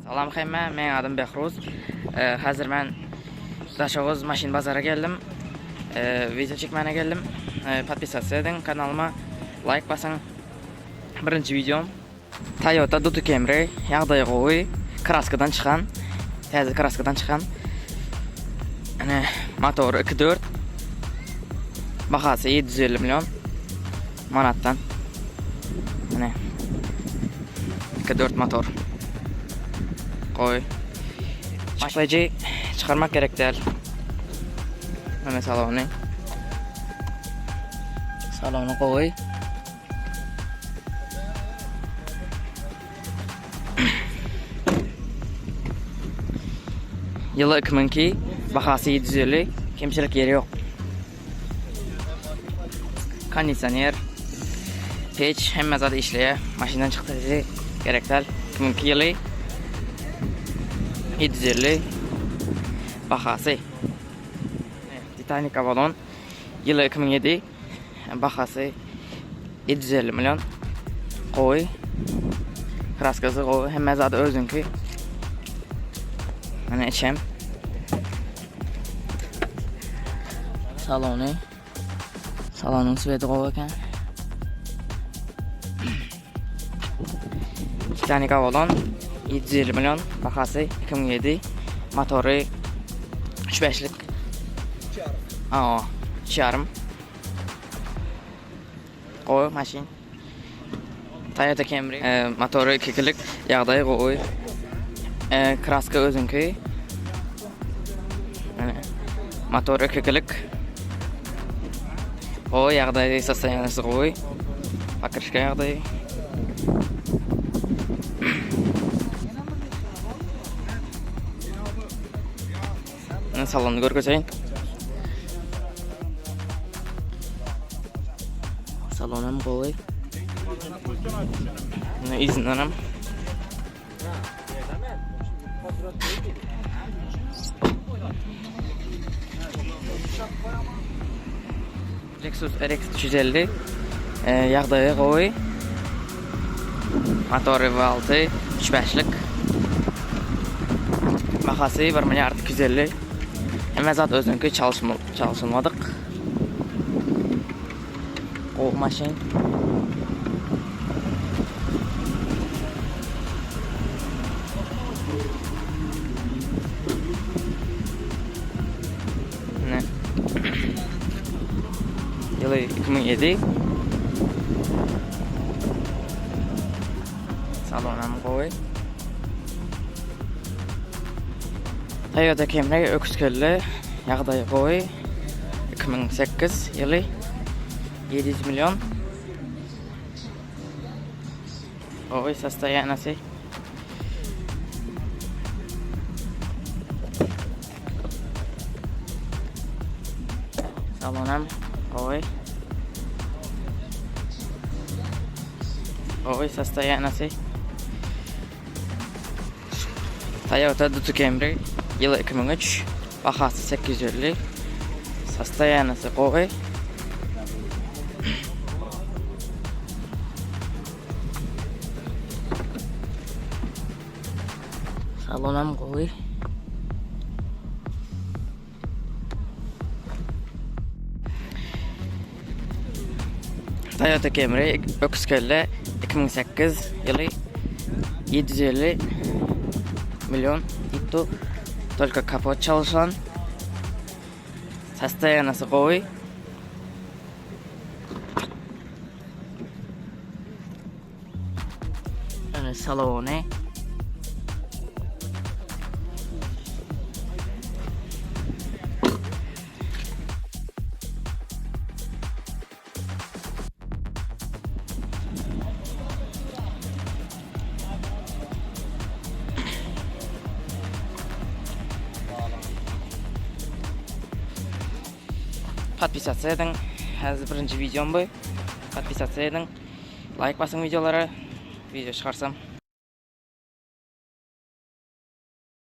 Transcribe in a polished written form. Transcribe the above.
Salam hemmä, meň adym Behruz. Häzir men Daşoguz maşyn bazara geldim. Wideo çekmäne geldim. Podpisatsa ediň kanalyma, laýk basyň. Birinji wideom. Toyota Duty Camry, ýagdaýy gowy, kraskadan çykan, täze kraskadan çykan. Ine, motory 2.4. Bahasy 750 million manatdan. Ine. 2.4 motor. Gowy. Başlaýjy çykarmak gerek däl. Ine salony. Salony gowy. Ýyly 2002, bahasy 750, kemçilik ýeri ýok. Kondisioner, peç, hemme zat işleýär. Maşyndan çykdajy gerek däl. 2002 ýyly 750 bahasy. Titanic Avalon ýyly 2007 Bahasy 750 million. Gowy. Kraskasy gowy. Hemme zady özüňki. Mana içem. Salony. Salonyň sweti gowy eken. Titanic Avalon 750 million bahasy 2007 motory 3.5-lik. Aa, 2.5. Gowy maşyn. Toyota Camry e, motory 2-lik ýagdaýy gowy. E, kraska özüňki. Motor 2-lik. Gowy ýagdaýy, sostoýanisi gowy. Pakryşka ýagdaýy. Men salony görkezeýin. Salon hem gowy. Ine yzyndan hem. Lexus RX 350 e, ýagdaýy gowy. Motory V6, 3.5-lik. Bahasy 1 milliard 250. Hemme zat özüňki çalşylmadyk. Gowy maşyn. Ne? Ýyly 2007. Salonam gowy. Toyota Camry öküz kelle ýagdaýy gowy. 2008 ýyly 700 million. Gowy sostoýanasy. Salonam gowy. Gowy sostoýanasy. Toyota Duty Camry ýyly 2003, bahasy 850. Sostoýanasy gowy. Salonam gowy. Toyota Camry öküz kelle 2008 ýyly 750 million diýipdi. Tolko kapot çalyşan. Sostoýanasy gowy. Ene salony. Podpisatsa ediň. Häzir birinji wideom bu. Podpisatsa ediň. Laýk basyň wideolara. Wideo çykarsam.